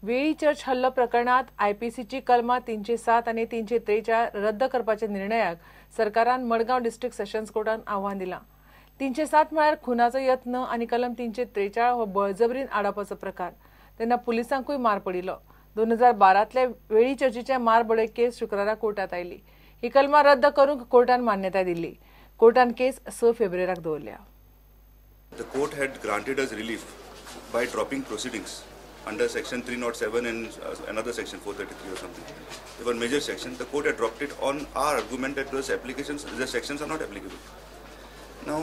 वेळी चर्च हल्लो प्रकरणात आयपीसीची कलमा 307 आनी 343 रद्द करपाच्या निर्णयाक सरकारान मडगांव डिस्ट्रिक्ट सेशन्स कोर्टान आव्हान दिलां. 307 म्हळ्यार खुनाचो यत्न आनी कलम 343 हो बळजबरीन आडावपाचो प्रकार. तेन्ना पुलिसांकूय मार पडिल्लो. 2012तल्या वेळी चर्चीच्या मार बडय केस शुक्रारा कोर्टात आयली. ही कलमा रद्द करूंक कोर्टान मान्यताय दिल्ली. कोर्टान केस 6 फेब्रुवारीक दवरल्या. The court had granted us relief by dropping proceedings under section 307 and another section 433 or something. They were major sections. The court had dropped it on our argument that those applications, the sections are not applicable. Now,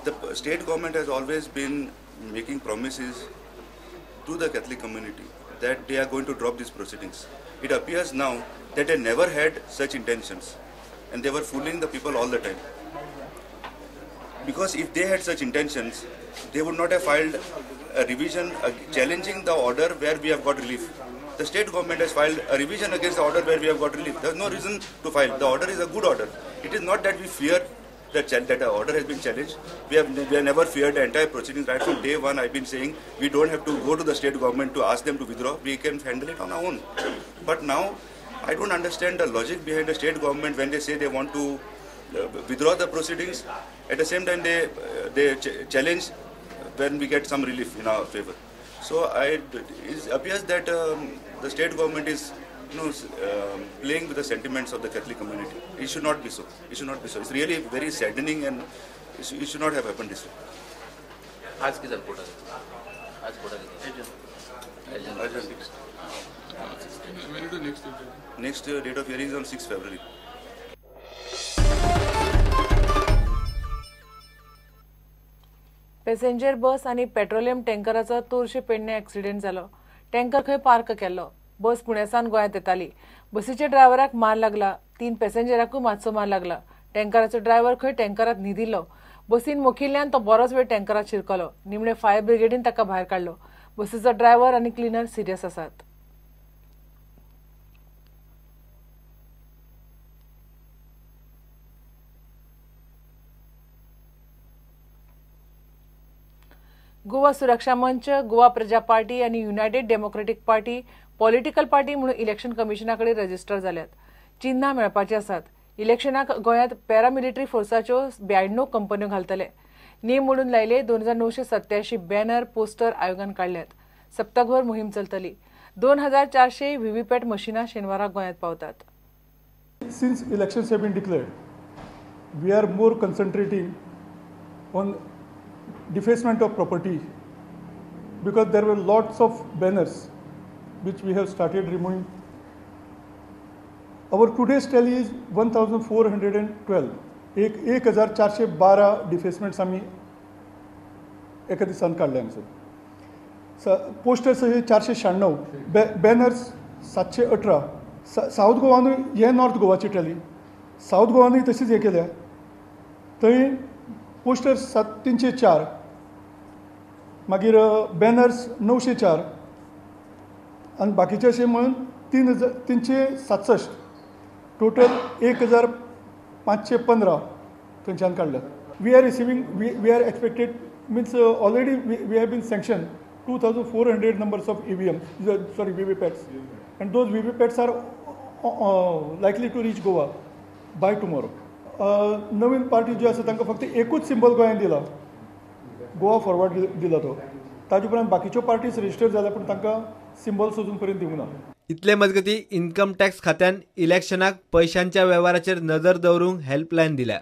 the state government has always been making promises to the Catholic community that they are going to drop these proceedings. It appears now that they never had such intentions and they were fooling the people all the time. Because if they had such intentions, they would not have filed a revision challenging the order where we have got relief. The state government has filed a revision against the order where we have got relief. There is no reason to file. The order is a good order. It is not that we fear that the order has been challenged. We have never feared the entire proceedings. Right from day one, I've been saying we don't have to go to the state government to ask them to withdraw. We can handle it on our own. But now, I don't understand the logic behind the state government when they say they want to withdraw the proceedings. At the same time, they challenge when we get some relief in our favor. So it appears that the state government is playing with the sentiments of the Catholic community. It should not be so. It should not be so. It's really very saddening and it should not have happened this way. आज किती कोर्टात? आज कोर्टात Next date of hearing is on 6 February. Passenger bus आनी petroleum टँकराचो तोरशे Pedne accident जालो. Tanker खंय park केल्लो. बस पुण्यासान गोंयांत येताली. बसीच्या ड्रायव्हराक मार लागला. 3 पॅसेंजराकूय मातसो मार लागला. टँकराचो ड्रायव्हर खंय टँकरात न्हिदिल्लो. बसीन मोखिल्ल्यान तो बरोच वेळ टँकरात शिरकलो. निमणे फायर ब्रिगेडीन ताका भायर काडलो. बसीचो ड्रायव्हर आनी क्लिनर सिरियस आसात. गोवा सुरक्षा मंच, गोवा प्रजा पार्टी आनी United Democratic Party political party म्हणून इलेक्शन कमिशना कडेन रजिस्टर जाल्यात. चिन्हां मेळपाची आसात. इलेक्शनाक गोंयांत पॅरामिलिटरी फोर्साच्यो 92 कंपन्यो घालतले. नेम मोडून लायले 2987 बॅनर पोस्टर आयोगान काडल्यात. सप्तकभर मोहीम चलतली. 2400 व्हीव्हीपॅट मशिनां शेनवारा गोंयांत पावतात. Since elections have been declared, we are more concentrating on defacement of property because there were lots of banners which we have started removing. Our today's tally is 1412. 1412 defacements आम्ही एका दिसान काडले आमचे. पोस्टर्स हे 496, बॅनर्स 718. सावथ गोवानूय हे north गोवाची tally, south गोवानूय तशीच हे केल्या. थंय पोस्टर्स 304, मागीर बॅनर्स 904 आनी बाकीचे अशें म्हणून 367, टोटल 1515 थंयच्यान काडल्यात. We are receiving, we are expected means already we have been sanction 2400 numbers of EVM, sorry VVPATs, and those VVPATs are likely to reach Goa by tomorrow. Naveen party ज्यो आसा तांकां फक्त एकूच सिंबल गोंयांत दिला, Goa forward दिला तो. ताजे उपरांत बाकीच्यो पार्टीज रजिस्टर जाल्या पूण तांकां सिंबल्स अजून पर्यंत दिवंक ना. इतले मजगती इन्कम टॅक्स खात्यान इलेक्शनाक पैशांच्या वेव्हाराचेर नजर दवरूंक हेल्पलायन दिल्या.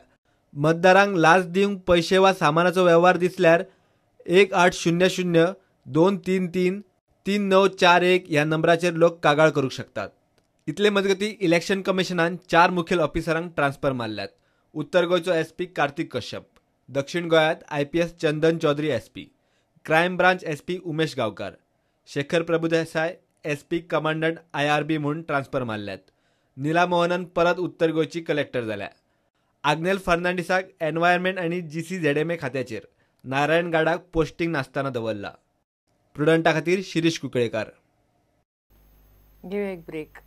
मतदारांक लाच दिवंक पैशे वा सामानाचो वेव्हार दिसल्यार 1800 233 3941 ह्या नंबराचेर लोक कागाळ करूंक शकतात. इतले मजगती इलेक्शन कमिशनान 4 मुखेल ऑफिसरांक ट्रान्सफर मारल्यात. उत्तर गोंयचो एसपी कार्तिक कश्यप, दक्षिण गोंयांत IPS Chandan Chaudhary SP, crime branch SP Umesh Gaonkar, Shekhar Prabhudesai SP commandant IRB म्हूण ट्रान्सफर मारल्यात. नीला मोहनन परत उत्तर गोंयची कलेक्टर जाल्या. आग्नेल फर्नांडीसाक एनवायरमेंट आनी GCZMA खात्याचेर, नारायण गाडाक पोस्टिंग नासतना दवरला. प्रुडंटा खातीर शिरीष कुंकळेकार. घेवया एक ब्रेक.